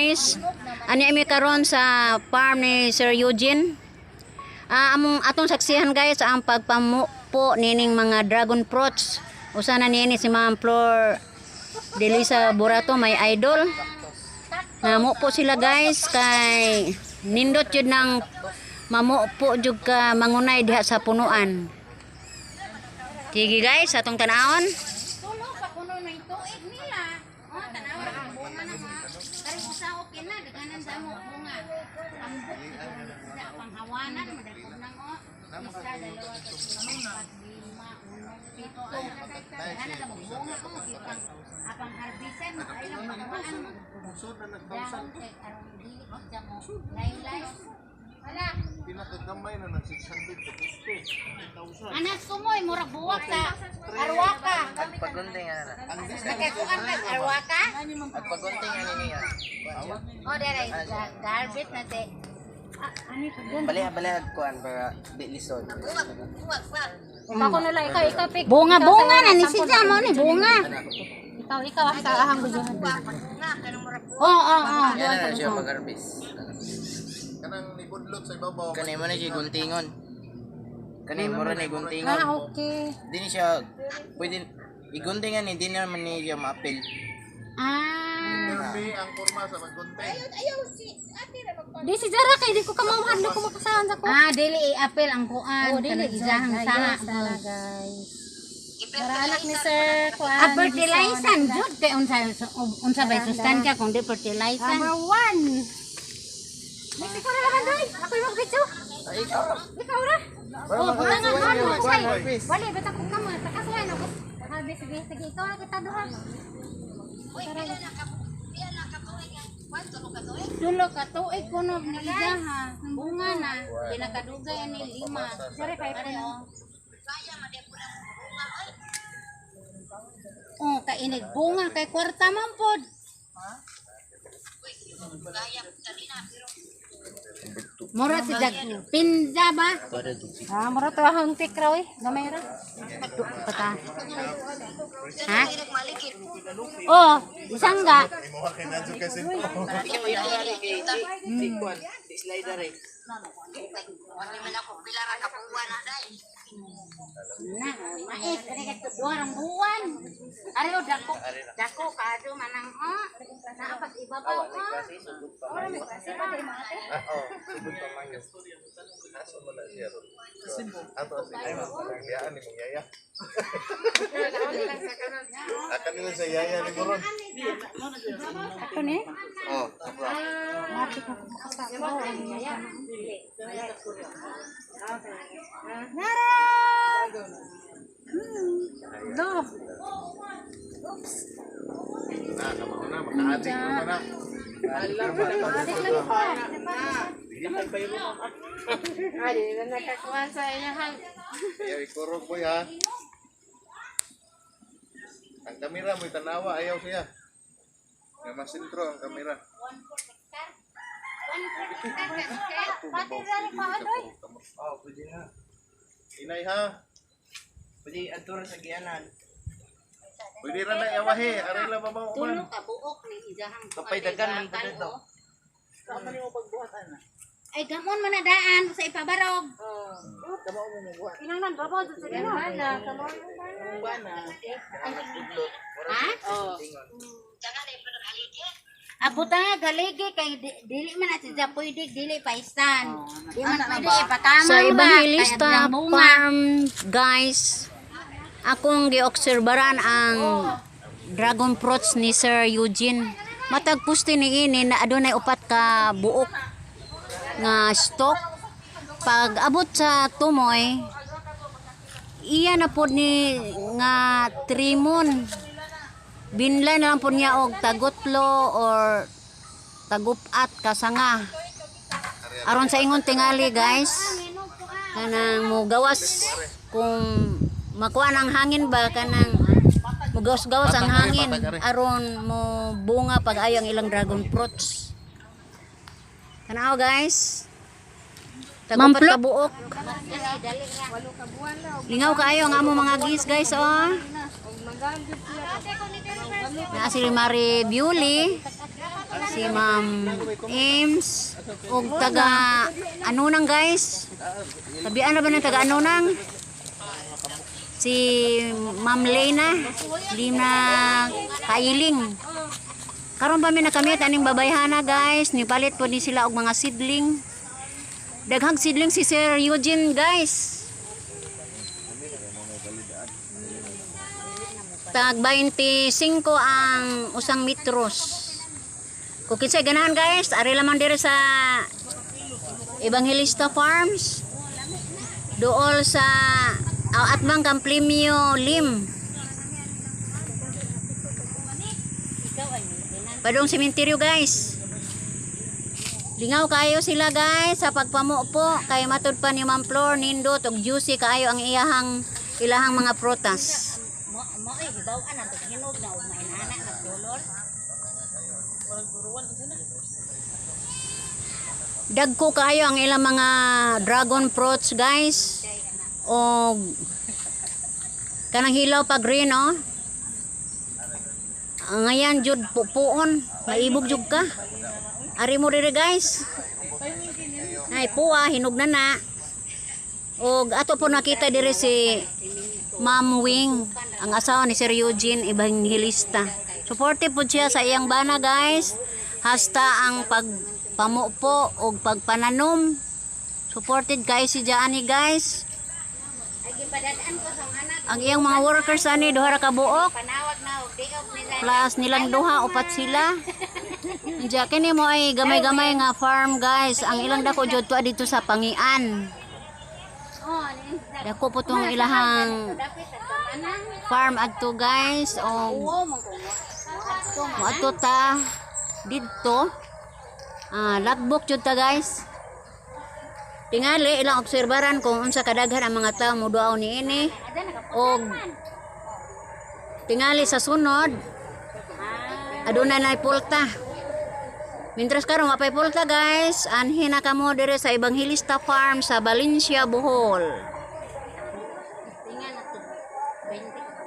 Guys. Ani ami karon sa farm ni Sir Eugene. Among atong saksihan, guys, ang pagpamupo nining mga dragon fruits. Usa na niini si Ma'am Flor Delisa Burato, may idol. Namupo sila, guys, kay nindot jud nang mamupo jud ka mangunay diha sa punuan. Sige guys, atong tanawon. Tulo pa kuno ng tuig nila. Oh, tanawa ra ang bunga na nga. Karon usa okay na daghanan sa mo bunga. Tambok sa panghawanan madakop nang oh. Isa, dalawa, tatlo, apat, lima, uno, pito. Daghanan sa mo bunga ko kitang apang harbisan mo ay lang panghawanan mo. Dahon kay aron dili sa mo. Laylay. Wala. Pinakagamay na ng 600 to 50. Anas sumoy murag buwak sa arwaka. Paggunting ana. Nakakuan ka sa arwaka? At paggunting ani niya. Oh, dere, garbage na te. Baliha baliha kuan para di lisod. Ako na lang, ikaw, ikaw, pick. Bunga bunga na ni si mo ni bunga. Ikaw, ikaw, ang sa ahang gujuhan. Oo. Yan na siya pag-harvest. Kanang nibudlot sa ibabaw. Kani mo na siya guntingon. Kani mo ra ni guntingon. Ah, okay. Di ni siya pwede iguntingan ni di naman ni siya maapil. Ah, Pirmi ang kurma sa paggunting. Di si Jara kay di ko kamauhan, di ko makasahan sa ko. Ah, dili i-apel ang kuan Oh, dili kanang isahang saha. Sana, guys. Para anak ni Sir Kuan. Ah, fertilizan jud kay unsa unsa bay sustansya kung di fertilizan. Number 1. Mexico na naman, Doy. Ako yung magbitso. Ay, ikaw ra. Ikaw ra. Oh, butangan mo, kuan say. harvest. Wali, basta kung kamo, takasuhan ako. Harvest, sige, sige, ikaw na kita duha. Tulo ka tuig kuno ni isaha. Bunga na pinakadugay ani lima. Sorry, kay Are oh. Oh, kainig bunga kay kwarta man pod. Mura si Jag pinza ba? Ah, mura to ahang tik raw eh. Gamay ra. Pata. Ha? Oh, isang ga. Imuha kay Nanzo kay Sinto. Di kuan, di slider eh. Na, mais ari ka duha rang buwan. Ari oh, dako. Dako kaado manang oh. Naa pas ibabaw oh. Sugod pa man. Oh, sugod pa man. Aso mo na siya ron. Ato sa Yayaan ni mong yaya. Akan nila sa yaya ni mo ron. Ako ni. Oh, kapra. Mati ko makasako. Nara! Do. Na, kamao na, makaadik na na. Adik lagi pa. Ayaw ikurog boy ha. Ang kamera mo'y tanawa, ayaw siya. Nga masintro ang kamera. Pati dali pa adoy. Oh, pwede na. Inay ha. Pwede adto ra sa gianan. Pwede ra na yawahi, aray la babaw Tulo man. ka buok ni isahang Kapay dagan man pud dito. Ay gamon man na daan sa ipabarog. Inangnan babaw jud sa imo. Ha? Abot nga galigi kay dili man na siya pwede dili paistan. Di man pwede ipatama Sa ba, kay Evangelista ang bunga. Farm, guys, akong giobserbaran ang dragon fruits ni Sir Eugene. Matag puste ni ini na adunay upat ka buok nga stock. Pag abot sa tumoy, iya na pod ni nga trimon. Binlay na lang po niya og tagutlo or tagupat kasanga. Aron sa ingon tingali, guys, kanang mugawas kung makuha ng hangin ba, kanang mugawas-gawas ang hangin aron mo bunga pag ayo ang ilang dragon fruits. Tanaw, guys. Tagupat ka buok. Lingaw kaayo ang amo mga gis, guys, oh. Naa si Mari Bewley. Si Ma'am Ames og taga Anunang, guys. Tabian na ba ng taga Anunang? Si Ma'am Lena, Lina Kailing. Karon pa mi nakamit aning babayhana, guys. Nipalit po ni sila og mga seedling. Daghang seedling si Sir Eugene, guys. Tag 25 ang usang metros. Kung kinsay ganahan, guys, ari lamang diri sa Evangelista Farms. Dool sa Atbang Kamplimio Lim. Padong sementeryo, guys. Lingaw kaayo sila, guys, sa pagpamupo kay matud pa ni Ma'am Flor nindot og juicy kaayo ang iyahang ilahang mga prutas. Mo mo ay hibaw-an ang hinog na og mainana na color. Dagko kaayo ang ilang mga dragon fruits, guys. Og kanang hilaw pa green, oh. Ang ngayan jud pupuon, maibog jud ka. Ari mo diri, guys. Ay puwa hinog na na. Og ato po nakita diri si Ma'am Wing, ang asawa ni Sir Eugene Evangelista. Supportive po siya sa iyang bana, guys. Hasta ang pagpamupo og pagpananom. Supported kay si Jaani, guys. Ay gipadad-an ko sa anak. Ang iyang mga workers ani duha ra ka buok Panawag na og diog nila. plus nilang duha upat sila. Diya kini mo ay gamay-gamay nga farm, guys. Ang ilang dako jud tuwa dito sa Pangian. Oh, ni Dako po tong ilahang dapit sa anak. farm adto, guys. Og Oo, mo ko. Adto man. moadto ta didto. Ah, logbook jud ta, guys. Tingali ilang obserbaran kung unsa kadaghan ang mga tao moduaw niini Ada nakapunta og man. tingali sa sunod aduna na pulta. Mintras karon mapay pulta, guys, anhi na kamo dire sa Evangelista Farm sa Valencia, Bohol. Tinga na to. 20 ka.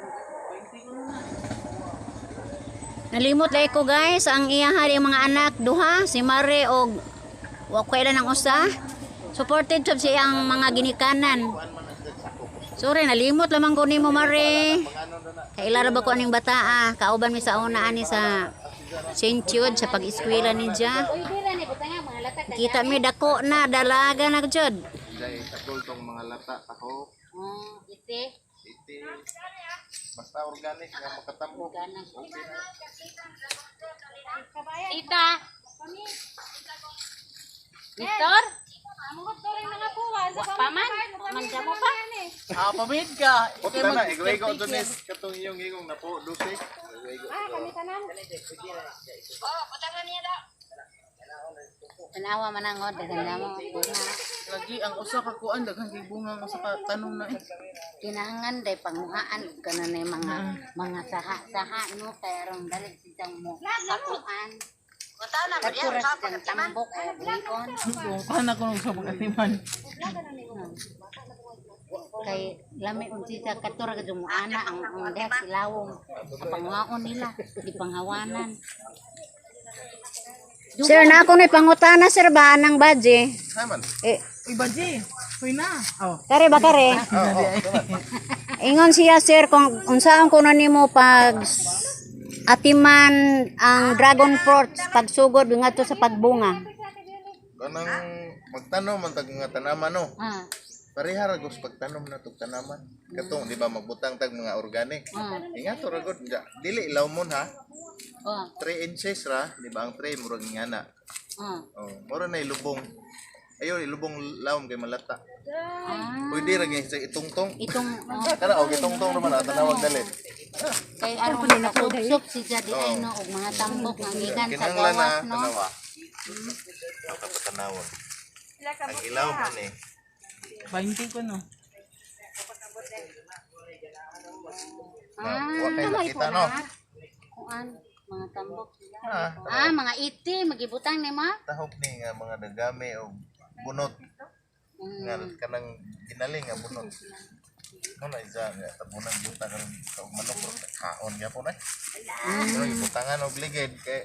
Nalimot lay ko, guys, ang iyaha ang mga anak duha, si Mare og wa ko kailan ang usa. Supported sab siya ang mga ginikanan. Sorry, nalimot lamang ko nimo, Mare. Kaila ra ba ko aning bataa? Kauban mi sa una ani sa St. Jude sa pag-eskwela ni Ja. Uy, dira ni butang nga mga latag. Kita mi dako na dalaga na jud. Dahil takol tong mga lata ako. Oh, ite. Iti. Basta organic nga makatambok. Ganang. Okay na. Tita. Victor? Paman? Mandamo pa? Ah, pamid ka. Puta na, igo-igo to nis. Katong iyong ingong na po, Lucy. Igo-igo. Tanawa man ang od, daghan mo bunga. Lagi ang usa ka kuan daghan kay bunga ang usa ka tanom na eh. Kinahanglan day panguhaan og kanon nay mga saha-saha no kay aron dali sitang mo pakuan. Katura sitang tambok o bulikon. Kung kuan ako nung sa mga timan. Kay lami man siya katura ka ana ang diha silawong panguhaon nila gipanghawanan. Sir, na ako ni pangutana, sir, ba anang badge? Haman. Eh, Uy, baji. Uy na. Oh. kare ba kare? Ingon siya, sir, kung unsaon ko na nimo pag atiman ang dragon fruits pagsugod ngadto sa pagbunga. Kanang magtanom man tag mga tanaman no. Ah, Pareha ra gos pagtanom na tug tanaman. Katong di ba magbutang tag mga organic. Ingat ra gud. Dili lawmon ha. oh, 3 inches ra, di ba ang tray murag ngana. oh. Oh, mura na ilubong. Ayo ilubong lawom kay malata. Ah, Pwede ra gyud sa itungtong. itong oh, Kana og itungtong naman ah, tanawag dalit. kay aron nakasup si siya di ay no og mga tambok nga gikan sa Kinahanglan na gawas no. tanawa. Dapat tanawon. Ang ilaw man eh. 20 ko no. Na, wa kay nakita no. Kuan mga tambok sila. Ah, Ah, mga iti magibutang ni ma. tahok ni nga mga dagami og bunot nga kanang ginaling nga bunot. Mo na isa nga tabunan buta karon og manok ro kaon gyapon eh. Pero ibutangan og ligid kay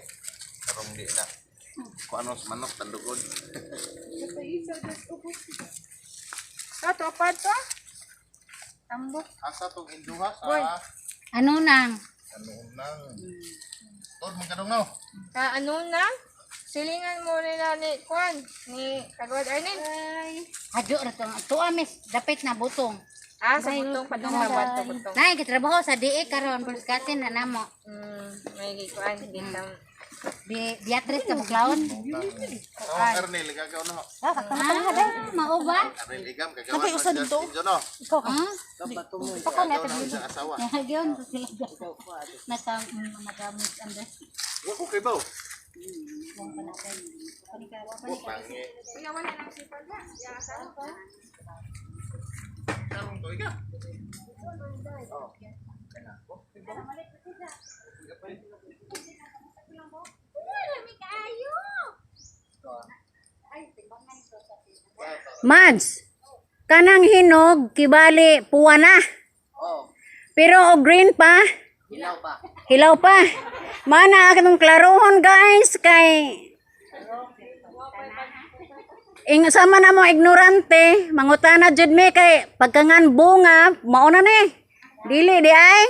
Karong di na. Kung ano sa manok, tandugod. Sa to, pa to? Tambok. Asa tong induha sa Ano nang? ano nang. Tod man kadong no. Ka ano na? Silingan mo nila ni Kwan, ni Kagawad Arnel. Hadyo ra to. Tuwa mis dapit na butong. Ah, sa butong padung na bato butong. Nay gitrabaho sa DE karon pulskatin na namo. May kuan gitang. Beatrice ka buklaon. Oh, Ernel gagaw no. Ah, mao ba? Ernel igam gagawa. Napay usa dito. No. Ikaw ka. Gagaw na sa asawa. Nagyon sila. Naka naka misunderstand. Wa ko kay baw. Wa pangi. Kuya wala nang sipag na. Ya asawa ko. Karong to iga. Mads, kanang hinog kibali puwa na. Oh, Pero og green pa, hilaw pa. hilaw pa. Mana akong klarohon guys kay Ing sama na mo ignorante, mangutana jud mi kay pagkangan bunga, mao na ni. Dili di ay.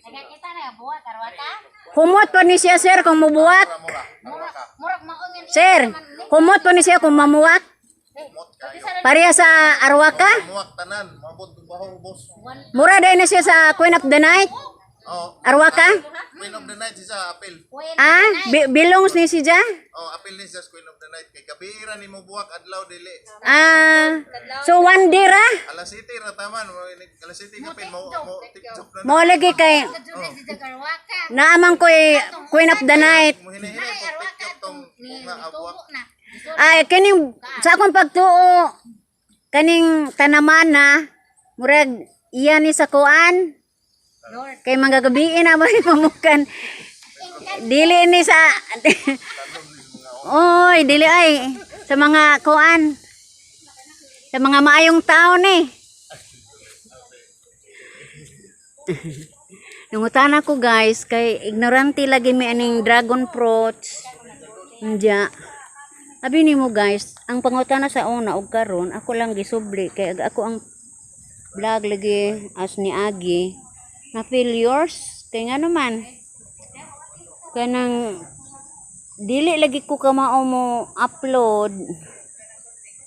Nagakita na buwa karwata. Humot pa ni siya sir kung mubuwak. Murag mao nga Sir, humot pa ni siya kung mamuwak. Mot kayo. Pareha sa Arwaka. Muwak tanan, mabot tong baho boss. Mura dahil na siya sa Queen of the Night. Oh, Arwaka. Queen of the Night siya apil. Ah, belongs ni siya. Oh, apil ni siya sa Queen of the Night kay gabi ra ni mo buwak adlaw dili. Ah, so one day ra. Alas 7 ra taman, alas 7 kapil mo mo TikTok na. Mo lagi kay naamang ko eh, Queen of the Night. Mo hinahinay po TikTok tong nga abuak. Ay, kining sa akong pagtuo kaning tanaman na murag iya ni sa kuan. Kay manggagabiin na ba ni pamukan. Dili ni sa Oy, dili ay sa mga kuan. Sa mga maayong tao ni. Nangutana ko guys kay ignorante lagi mi aning dragon fruits. Nya. Abi nimo guys, ang pangutana sa una og karon ako lang gisubli kay ako ang vlog lagi as ni Agi na failures kay nga naman kanang dili lagi ko kamao mo upload.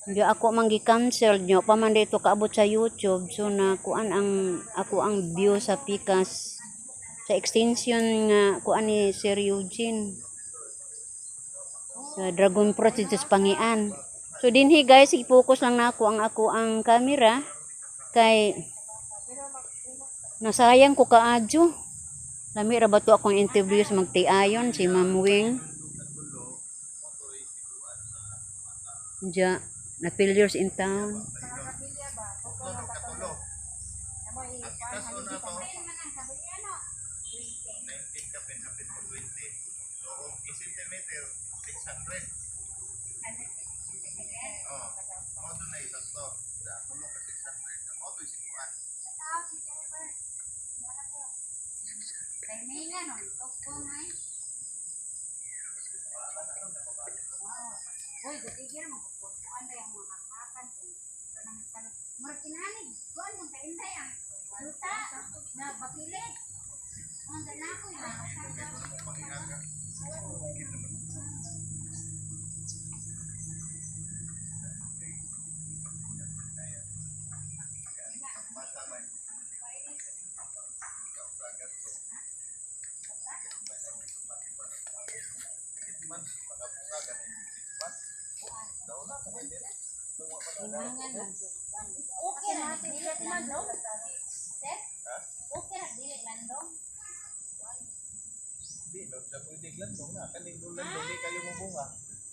Hindi ako man gi-cancel nyo pa man dito kaabot sa YouTube, so na kuan ang ako ang view sa Pikas sa extension nga kuan ni Sir Eugene sa Dragon Fruit dito sa Pangian. So dinhi guys, i-focus lang na ako ang camera kay nasayang ko kaadyo. Lami ra ba to akong interview sa magtiayon si Ma'am Wing. Diya, na failures in town. Katulo. Ang itas una to 19 kapin hapit po 20. So, kung centimeter 600. Oh, mo doon na isang to. Tulo ka 600. Mo to isikuan. Uy, gutigir mo kuan ba yung mga hakan kanang kanang murag inanig kuan mong kainday ang duta na bakilit. Ang dana ko na. Okay ra dili landong. Sir? Okay ra dili landong. Di, no, sa pwede landong na. Kaning landong, di kayo mo bunga.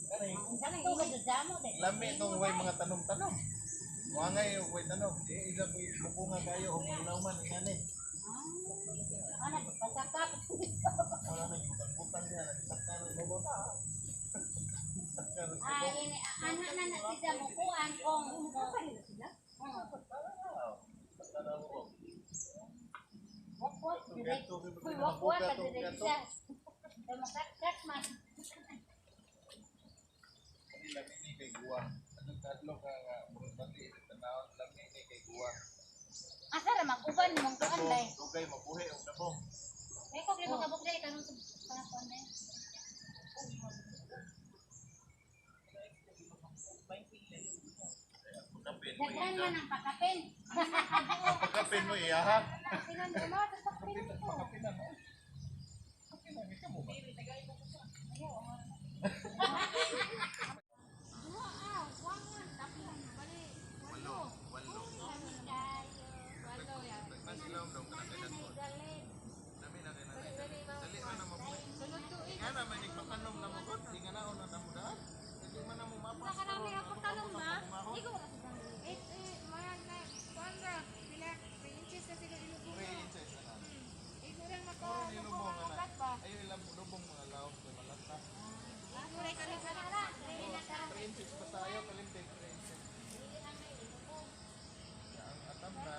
Kaning Sakto ba damo de? lami tong way mga tanom-tanom. Mga ngay way tanom. Di isa po mabunga kayo o mulaw man ingani. Ana pasakap. Wala na butang-butang diha nagsakar mo ba? Sakar Ah, ini ana na na sila mo kuan kung Direk. Ganto, Uy, wakuha ka ganto, direk ganto. siya. Makakat man. Kani lami ni kay guwang. Anong kadlok ka nga murag bati tanawon lami ni kay guwang. Asa ra mag-uban mong kuan day. Dugay mabuhi og nabong. Eh, kung di mo kabuk day, tanong sa panakon day. Pagkapin mo Daghan man ang pakapin. Pagkapin mo iya ha. Sinan mo, tapos pakpin ko. Pagkapin na mo. Pagkapin na ka mo ba? Walo, walo. Tagnan sila om dong kanang kay dagko. Dami na kay nanay. Dali man na mabuhi. Nga na man nagpatanom na mo god, di nga naon na namo daan. Hindi man na mo mapas. Karami ako tanong ma. Ikaw wala sa Eh, eh, mga na, kuan ra, pila, 3 inches na siguro ilubong. 3 inches na na. Igo rin maka, Mura ni lubong lubong ang ana. ugat ba? Ayo ilang lubong mga lawom kay malata. Igo rin ka 3 inches basta ayaw kalimti 3 inches. Ya, ang atam na.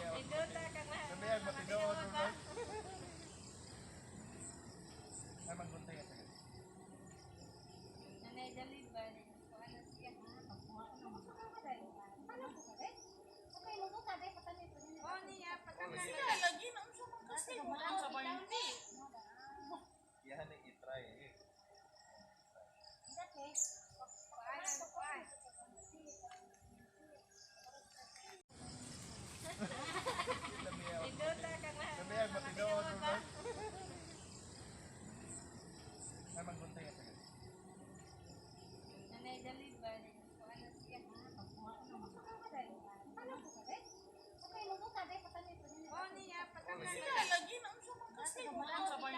Lamiya matinuod mo. Ay mangguntay ka sige. Nanay dali ba? Kuan na siya. Oh, niya, patanan. Lagi na unsa man kasi sa 20. Iyahan ni i-try eh. Kuan, kuan. Lamiya Lamiya matinuod mo. Ay mangguntay ka sige. Nanay dali ba? Kuan na siya. Oh, niya, patanan. Lagi na unsa man kasi sa 20.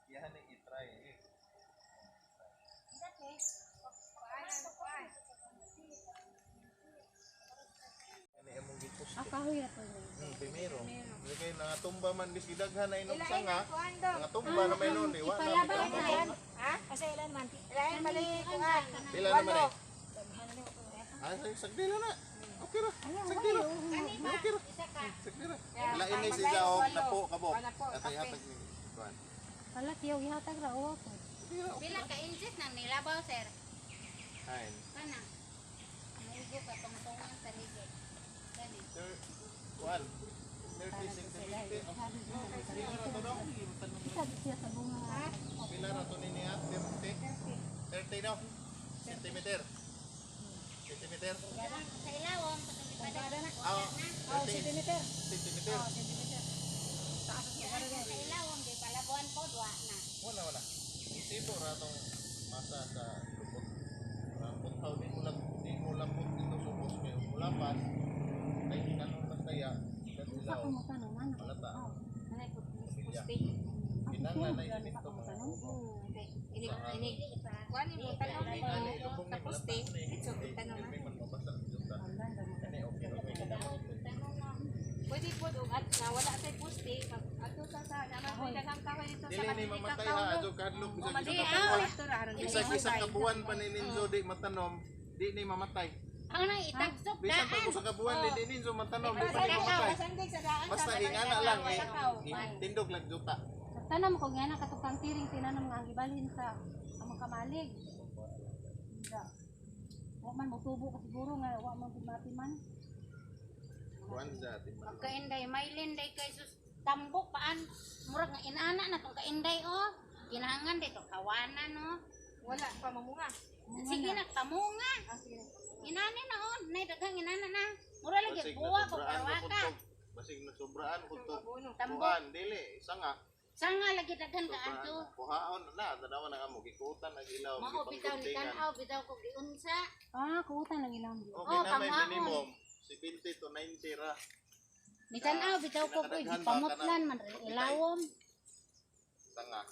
Iyahan ni i-try eh. Kuan, kuan. Ani among gipos. Ah, kahoy na to. Primero. Hindi kayo nangatumba man biski daghan na inom Ilain sanga. ang kuan dong. Nangatumba na may noon eh. Wa na Ipalabas may na yan. Ha? Kasi ilan man? Ilain mali kuan. Pila naman eh? Ah, sagdi na na. Okay ra. Sagdi ra. Okay ra. Sagdi ra. Lain na si Jaog na po kabok. Atay hatag ni kuan. Wala, tiyaw, ihatag ra, oh. Okay ra. Pila ka inches nang nilabaw sir. Kain. Kana. Maigo ka tungtungan sa ligid. Gani. Sir, kuan. 30 centimeter. Pila ra to no? Isa siya sa bunga. Pila ra to ni niya? 30. 30 no? Centimeter. Centimeter. Sa ilawom katong ipadala na. Ah, 30 Centimeter. centimeter. Sa ilawom di palabuan ko duwa na. Wala, wala. Isibo ra tong masa sa lubot. Ang putaw di mo lang di mo lapot dito subos kay mulapas. Ay tanong tas kaya tas Sa ilaw. kumutan naman. Malata. Nanay ko Pamilya. pusti. Kinanglan na isimento mga ubo. Inig inig. Kuan mo tanong Ay, ani lubong sa ni poste. malata ni. Ito tanong Pirmi man mabasa juta. Kani okay ra kay Pwede po og at na wala sa poste pag adto sa sa naman ko daghang kahoy dito sa Dili ni mamatay ha adto kadlok bisag isa ka buwan. Bisag isa ka buwan pa ni Ninzo di matanom, di ni mamatay. Ang nang itagsok Bisan pa daan. usa ka buwan di ni Ninzo matanom, di pa ni mamatay. Sandig sa daan. Basta ingana lang eh. Tindog lang juta. Tanam ko nga na katong tiring tinanam nga ang gibalhin sa among kamalig. Nga. Wa man motubo ka siguro nga wa man gumatiman. Kuan sa ating manok. Kainday mailin day kay sus tambok paan murag nga inana na tong kainday oh. Ginahangan dito kawanan oh. Wala pa mamunga. Sige na pamunga. Inani na oh, nay daghang inana na. Mura lagi Basig na buwa ko sobraan ko parwaka. kutob. Basig na sobraan ko to. Tambok. Kuan dili sanga. Sanga lagi daghan ka Sobraan. adto. Kuhaon na tanawa na amo gikutan ang ilaw Mao bitaw ni gipangguntingan. tan-aw bitaw ko giunsa. Ah, kuutan lang ilang. Okay Oh, na may panghaon. minimum 70 to 90 ra. Ni tan-aw bitaw ko koy Pinakadaghan ba gipamutlan kanang man ilawom. Sanga.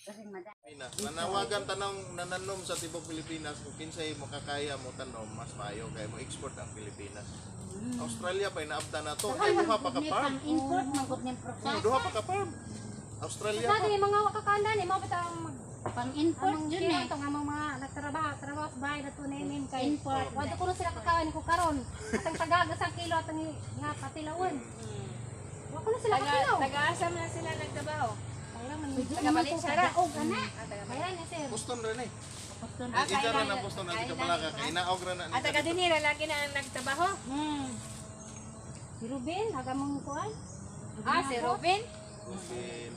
Kasi mada. Pilipinas. Nanawagan tanong nananom sa tibok Pilipinas kung kinsay makakaya mo tanom mas maayo kay mo export ang Pilipinas. Australia pa inaabta na to. Ay duha pa ka farm. Pang-import man gud ning Oh, duha pa ka farm. Australia Sa pa. mga wakakanda ni mao bitaw ang mag Pang-import amang jud eh. tong amang mga nagtanom. trabaho, trabaho sa bahay na tunemin kay. Wado ko na sila kakain ko karon. Atang tagag isang kilo atang nga patilaon. Wa ko na sila kakilaw. Taga-asam na sila nagtrabaho. Kaya man Taga Valencia ra. Og ana. Kaya ni sir. Boston ra ni. Ah, Isa ra na Boston na ka palaka kay inaog ra na ni. Ah, taga dinhi ra lagi na ang nagtrabaho. Si Ruben, haga mong kuan. Ah, si Robin. Ruben.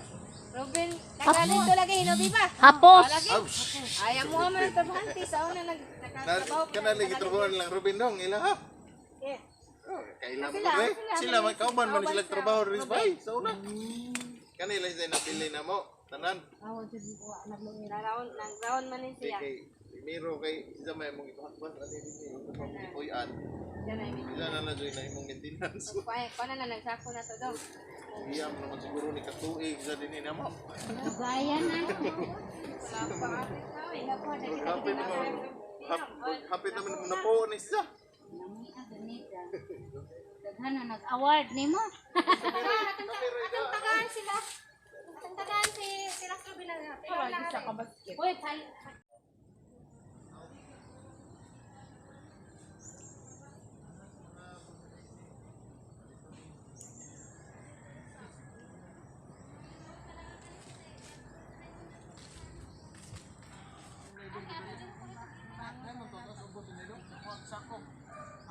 Robin, taga dito lagi hinobi ba? Hapos. Lagi. Ouch. Ay, amo man ang trabahante sa una nag Na nakatrabaho. kana lagi trabaho lang Ruben dong ila ha. Yeah. Oh, Kaila mo Sila, pre. sila, Sila man kauban man sila kauban sa trabaho rin bay sa una. Kanila sila napili na mo tanan. Awa jud wa nagluoy. Naraon, naground man ni Di siya. kay Miro kay isa may mong ipakban ani din ni mong ipuy-an. Diyan ay may. Isa na na joy na imong maintenance. Kuha kuha na na nagsako na to dong. Iyam naman siguro ni katuig sa dinhi na mo. Gaya na. Hapit naman. Hapit naman na po ni siya. Daghan na nag-award nimo. Atang tagaan sila. Atang tagaan si sila Ruben na. Uy, pal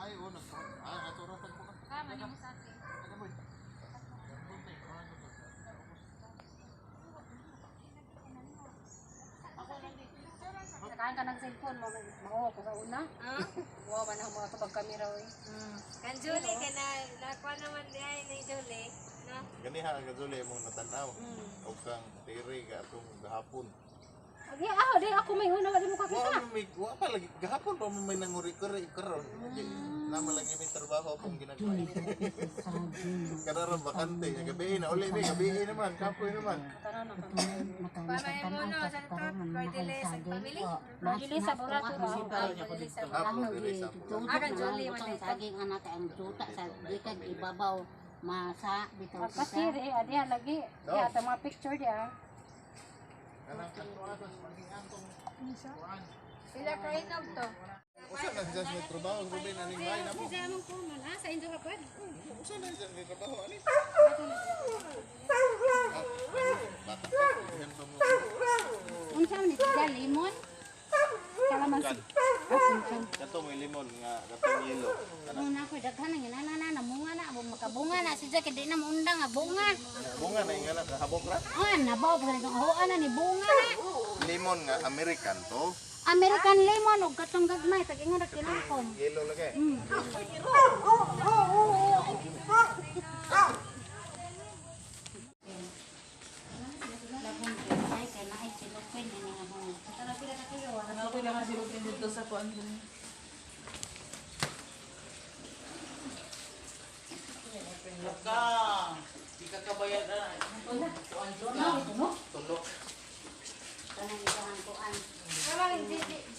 Ay, oh, nag ah, ato ra tagpo ka. Ano boy? Tagaan ka ng cellphone mo, mao ko sa una. Wa man ang mga tubag kamera oy. Kan Julie kay na nakuha naman di ay ni Julie, no? Ganiha ang gazuli imong natanaw. Og kang tiri ka atong gahapon. Agi ah, di ako may una wala mo kakita. Wa may wa pa lagi gahapon pa mo may nanguri-kuri karon. Nama lagi may trabaho akong ginagawa. Kada ra bakante, gabi na uli ni gabi naman, kapoy naman. Pamay mo no sa to, Cordelis ang family. Dili sa burato ra. Ah, dili sa pula. Ah, kan Julie man Ang dito. saging anak ang juta sa gikan ibabaw masa bitaw sa Pagkasir eh, adi lagi. Di ata mga picture di ah. Kanang ato atos maging antong kuan. Sila kay nog to. Usa na siya sa trabaho Ruben aning bay na mo. Sa among kuno na sa inyo ka pwede. Usa na siya sa trabaho ani. Ah, bata pa, yan pa mo. Unsa man ni siya limon? Kalamansi. Kato may limon nga katong yellow. Ano na ko daghan ang inana na namunga na abo makabunga na si Jack di na maundang nga bunga. Bunga na ingana sa habok ra. Ah, nabaw pa ganitong ahoan na ni bunga na. Limon nga American to. American lemon og katong gagmay tag ingon ra kinangkon. Yellow lagi. Labong kay kay naay silupin ini nga bunga. Ka, di ka kabayad na. Tulok. Kanang isahan kuan. Naman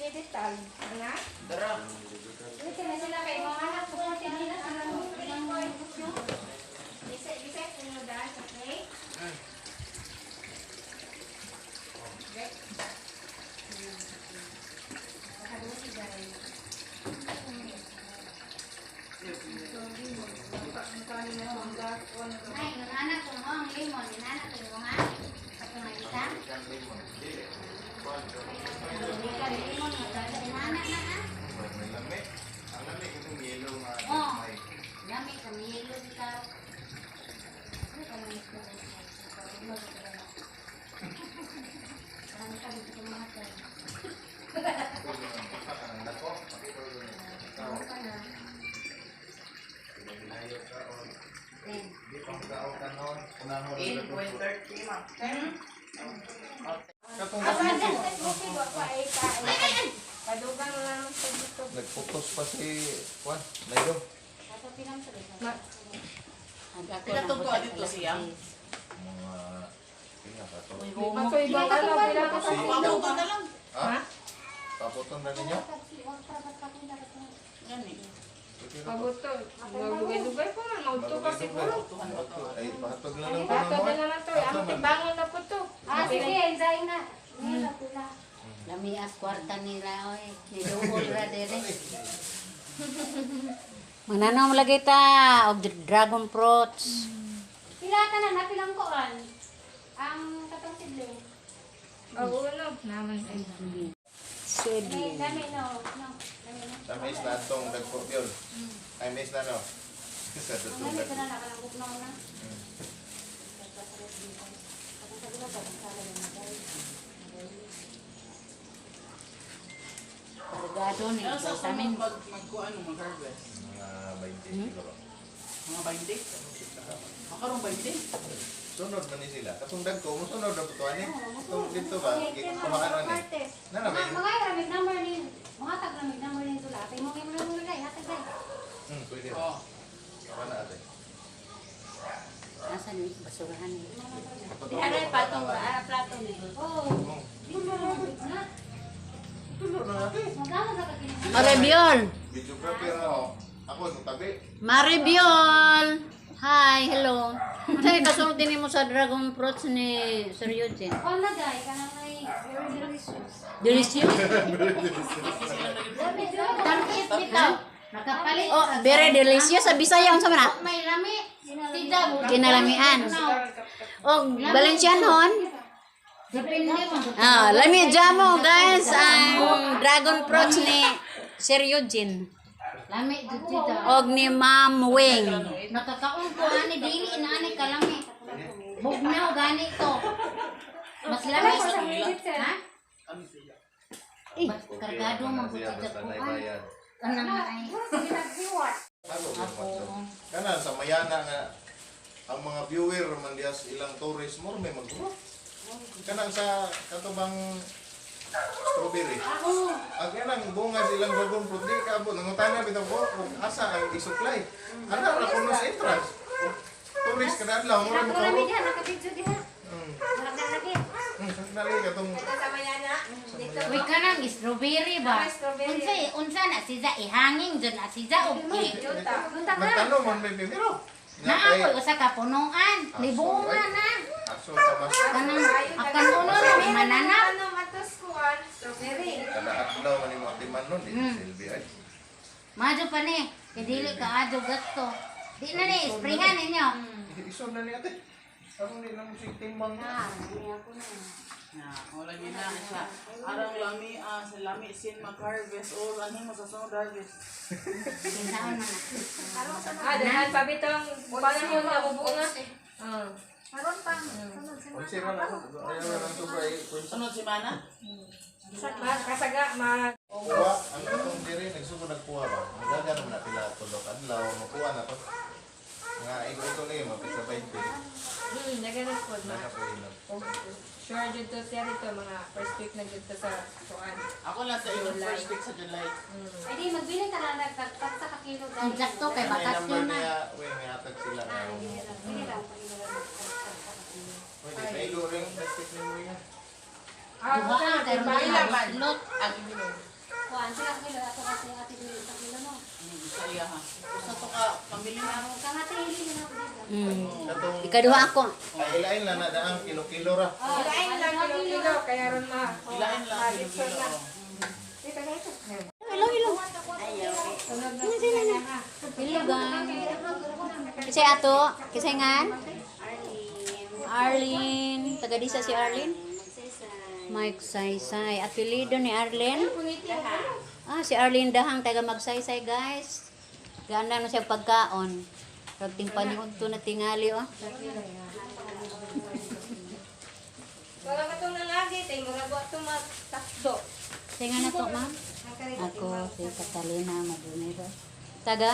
digital, na? Dara. Dito na sila kay mga anak supported nila sila mo. Bisa bisa kuno daan, okay? Ay, inana ko mo ang lemon, inana ko mo ha. Katong nga isa. American lemon. Dili. American lemon nga dala inana na ah. May lami. Ang lami itong yellow nga Oh. may Lami kang yelo bitaw. ang dako. Ikaw. Hinayo ka o di pa magkaon kanon. Unahon na to. 8.30 ma. Katong Padugang lang sa dito. Nagputos pa si Juan. Nayo. Pila to ko dito siya. Mga pila ka to. Pila Pabuto na lang. Ha? Paputon na ninyo? Gani. Mabuto. Magdugay-dugay ko man. Maudto pa siguro. Ay, pahatog na lang po Patod mo. na lang to. Ang tibangon na po to. Ah, sige, enjoy na. Nila pila. Lami as kwarta nila oy. Niduol ra dire. Mananaw lagi ta og dragon fruits. Pila ka na, napilang koan. Ang katong sidling. Oo, no. Naman. May Sidling. dami no. No. Dami no. Sa mais na atong dagko yun. Ay, mais na no. Sa Ang tutong dami dagko. ka na nakalangkop na una. Kargado ni Ano sa sunod vitamin. pag magkuan mo mag-harvest? Mga 20 siguro. Mga 20? Makarong 20? Sunod man ni sila. Katong dagko, musunod na putuan eh. Katong dito ba, kumakan ni. Na na, may. Mga ramig number ni mga tag ramig number ni tula. Atay mo ngay mo mo hatag day. Pwede. Oo. Ako na ate. Asa ni basurahan ni. Diharay patong plato ni. Oh. Di mo na. Tulo na ate. Magkano sa kagini? Maribiol. Videographer na ako. Ako, nung tabi. Maribiol. Hi, hello. Unsay kasulti nimo sa dragon fruits ni Sir Eugene? Oh na day kanang may very delicious. Delicious. Tamis bitaw. Nakapalit. Oh, very delicious sa Bisaya unsa man na? May lami. Sida mo. Kinalamian. Og Valencianhon. Depende mo. Ah, lami jamo guys ang dragon fruits ni Sir Eugene Lami jud sida. og ni Ma'am Wing. Nakakaon ko ani dili na ani kalami. Bugnaw gani to. Mas lami sa Ha? Kami sila. Bas kargado man Siya, gud basta sa na kuan. ibayad. Kanang ay Ako, yung Kana sa Mayana nga ang mga viewer man diya sa ilang tourist mo may magduro. Kanang sa katubang strawberry. Ang kanang bunga sa ilang dragon fruit di kaabot nangutana bitaw ko kung asa ang i-supply. Ana ra kuno sa entrance. Tourist kada adlaw mo ra Rami makaurot. diha nakabidyo diha. Lagi. Nali katong Sa Mayana. Dito. Uy kanang strawberry ba? Strawberry. Unsa unsa na siya ihangin jud na siya og cake. Juta. nagtanong man may primero. Naa ko'y usa ka punuan, libunga na. Aso sa mas Kanang akan uno na mananap. Ano matos kuan? Strawberry. kada adlaw man imo atiman nun di silbi ay. Madyo pa ni, kay dili ka adyo gasto. Di na ni isprehan ninyo. Iso na ni ate. Karon di lang si timbang. Na, wala gid na siya. Arang lami sa lami sin mag-harvest or ano mo sa sunod harvest. Kinsaon man na. Ah, dahil pa bitong panahon na bubunga. Ah. Karon pa. Sunod sa Unsi man ako. Ayaw na lang sobra eh. Sunod semana? Kasaga ma Kuha, ang katong diri nagsugod nagkuha ba. Ang dagan naman na pila tudok adlaw makuha na to. Nga igo ito ni mapit sa 20. Dagan po ma. Nana ko inog. Sure jud to siya dito mga first week na jud to sa kuan. Ako lang sa iyong first week sa July. Ay di magbili ka na nagtagtag sa kakilo Ang sakto kay Ano yung bakasyon number na. niya? Uy, may hatag sila. Bili lang. Pwede, maigo rin plastic ni mo yan. Ah, Duha ang karon na lot. Kuan sila kilo ato kasi ate dili sa kilo no. Bisaya ha. Usa to ka pamilya na. Kang ate hili na ako dito. Katong Ikaduha ako. ay ilain lang na daang kilo-kilo ra. Ilain lang kilo-kilo kaya ron ma. Ilain lang Ma-litson kilo-kilo. na. oh. Dito guys. Hello, hello. Sunod na sila ha. Hello guys. Kasi ato, kasi ngan? Arlene. Taga di sa si Arlene? Mike Saysay. Apelido ni Arlene? Ah, si Arlene Dahang taga Magsaysay guys. Ganda na siya pagkaon. Pag timpani to na tingali oh. Wala ka tong nangagi tay mura wa to matakdo. Tinga na to, ma'am. Ako si Catalina Madunero. Taga?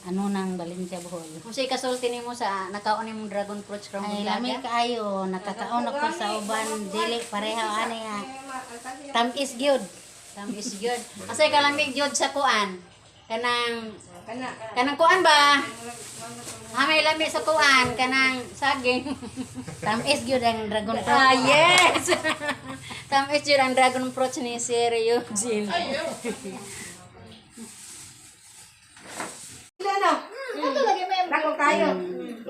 Ano nang Valencia Bohol. Kung kasulti nimo sa nakaon nimong dragon fruits from Ay lami Bulaga. kaayo nakakaon ako sa uban dili pareha ani nga. Tamis gyud. Tamis gyud. Asay kalamig gyud sa kuan. Kanang Kana. kanang kuan ba? Ah, may lami sa kuan kanang saging. Tamis gyud ang dragon fruit. Ah, yes. Tamis gyud ang dragon fruits ni Sir Eugene. Dako kayo.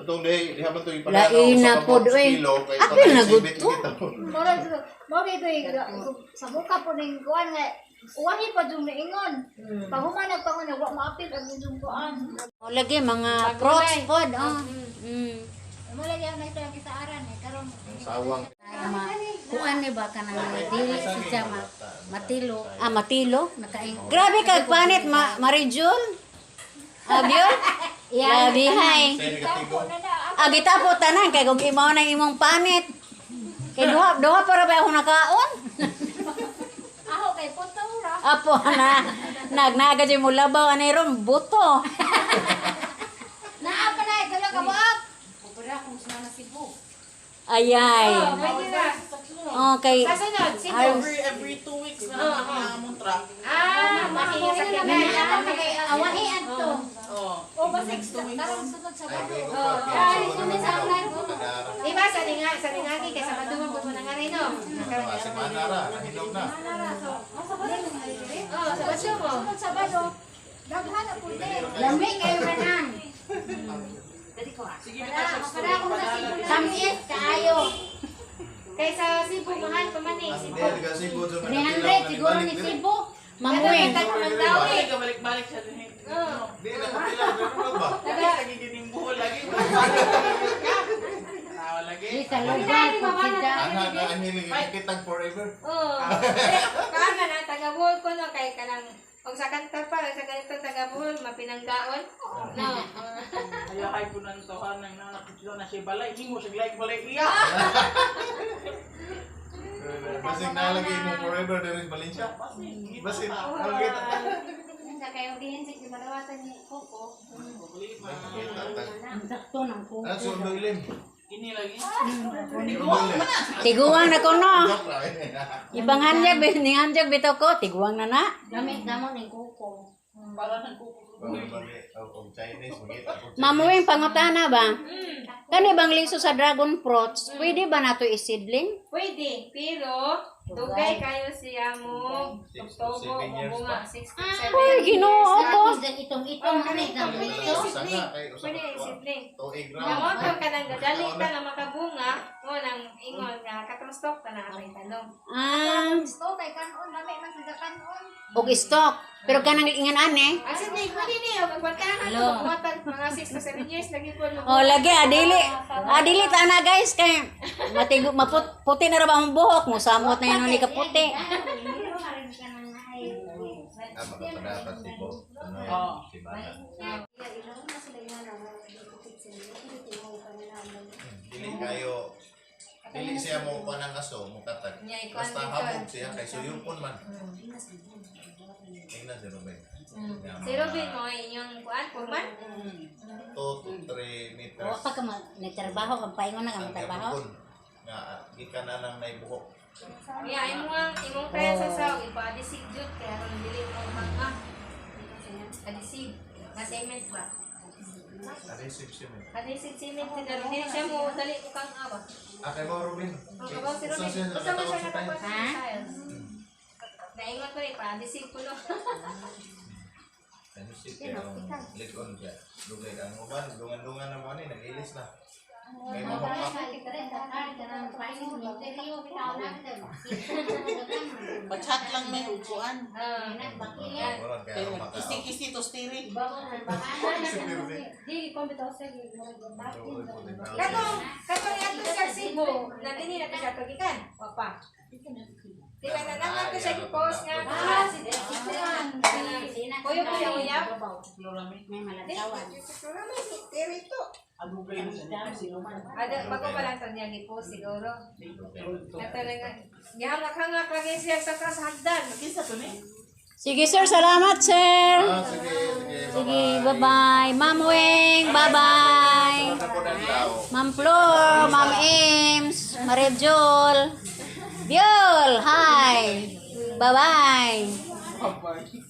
Atong diha diha man to ipadala Lain na pod, oy. Apil na gud to. Mora mo kay ko sa muka po ning kuan nga uwahi pa jung naingon. Paghuman nagpangon wa maapil ang inyong kuan. O, lagi mga fruits pod. Oh. Mo lagi ang nakita ang kisaaran eh karon. Sawang. Ma, kuan ni ba kanang dili siya ma, matilo. Ah, matilo. Nakaing Grabe kag panit ma Marijul. Abyo? Grabe hay. Sa negatibo. Ah, gitapo tanan kay kung imaw na imong panit. Kay duha duha para ba ako nakaon? Aho kay puto ra. Apo na nagnaga jud mo labaw anay ron buto. Naa pa na tulo ka buok. Kubra kung sa na Cebu. Ayay. Pwede na. Okay. Sa sunod, Cebu. Every 2 weeks na lang ang among truck. Ah, mahiya sa kinaya. Awahi adto. Oh. O basig Next 2 weeks. karon sunod sa Ay, bado. ko pa. Ay, sunod sa online. Di ba, sa ningagi, kaysa madungog po na nga rin, no? Semana ra, hinog na. Oh, sa basyo mo. Sunod sa bado. Daghan na pud eh. Lami kayo manan. Sige, bitaw siya story. Padala. Tamis kaayo. Kaysa Cebu, mahal pa man eh. Ang Cebu. diha taga Cebu jud 300 siguro ni Cebu. Mamuing. Balik ka, balik-balik siya din. Oh. Di na kapila pero ba? Lagi lagi gining buhol lagi. Balik ka. Tawa lagi. Di sa lugar pud sila. Ana na ani kitang forever. Oo. Kaana na, taga Bohol ko no, kay kanang, og sa kanta pa, sa ganitong taga Bohol, mapinanggaon. No. Kaya kay punan to ha nang nakakita na siya balay, himo siya like balay iya. Basig nalagi mo forever diri sa Valencia. Basin. Ang kita. Sa kayo dihin sa gimalawatan ni Coco. Ang sakto ng kuko. Ano sundo ilim? Kini lagi. Tiguang na ko no. Joke ra, eh. Ibang hanjag ning hanjag bitaw ko, tiguang na na. Lami damo ning kuko. Para nagkukulo. Og Chinese magita og Chinese. Mamuing pangutana ba? Kani bang liso sa dragon fruits, pwede ba nato i-seedling? Pwede, pero dugay kayo siya mo 6 to Oktobo, 7 years mo bunga, pa. 6 to 7 Uy, Ginoo ko. Itong-itong ani Pwede ito. Usa i-seedling. na, kay usa Pwede ka i-seedling. tuig ra. Nga mo to kanang gadali ta nga makabunga, mo nang ingon nga katong stock ta na atay talong. Ah, Gusto kay kanon lami man sa kanon. og stock. Pero kanang ingan ane. Ang seedling pwede ni og pagkantahan to magbuhatan mga 6 to 7 years lagi po mo. Oh, lagi adili. Adili ta na guys kay matigo maput puti na ra ba ang buhok mo samot na yun ni kaputi. Ah, makapadata si Bo. Ano, Oo. si Mana. Dili kayo dili siya mo kuha ng aso, mo katag. Niya, ikuan Basta dito. habog siya kay suyupon man. Tingnan si Ruben. Nga, Si Robin mo ay inyong kuan purman. 2 to 3 meters. Wa pa ka nagtrabaho kang paingon na Ang kang trabaho. gabukon. Nga gikan na lang naibuhok. Yeah, imong imong kaya sa saw ipa-adhesive jud kaya aron dili mo mga adhesive na cement ba? Adhesive cement. Adhesive cement din aron dili siya mo dali ko kang awa. Ah, kay mo Ruben. Oh, kabaw si Robin. Usa siya Usa man nakatawag siya sa tiles. nakapasa sa tiles. Naingon ko rin, pa-adhesive ko no. Adhesive kaya ang likon kaya. Dugay ang uban, dungan-dungan na mo ani nag-ilis na. Kay mahok Pachat lang may upuan. Wala kaya ang maka. Kisi-kisi to stiri. Di ko bitaw sa Katong, katong yato sa Cebu, na dinhi na to siya tugikan. Wa pa. Di ba na nang to siya gi-post nga ah si Kuyo kuyo uyab. May malantawan. Adugay na siya. Sino man. Ada bago pa lang to niya gi-post siguro. Na talaga gihangak-hangak lagi siya sa taas hagdan. Kinsa to ni? Sige sir, salamat sir. Ah, sige, sige. Sige, bye-bye. Ma'am Weng, bye-bye. Sunod na po ng adlaw. Ma'am Flor, Ma'am Ames, Marejol. Biol, hi. Bye-bye. Bye.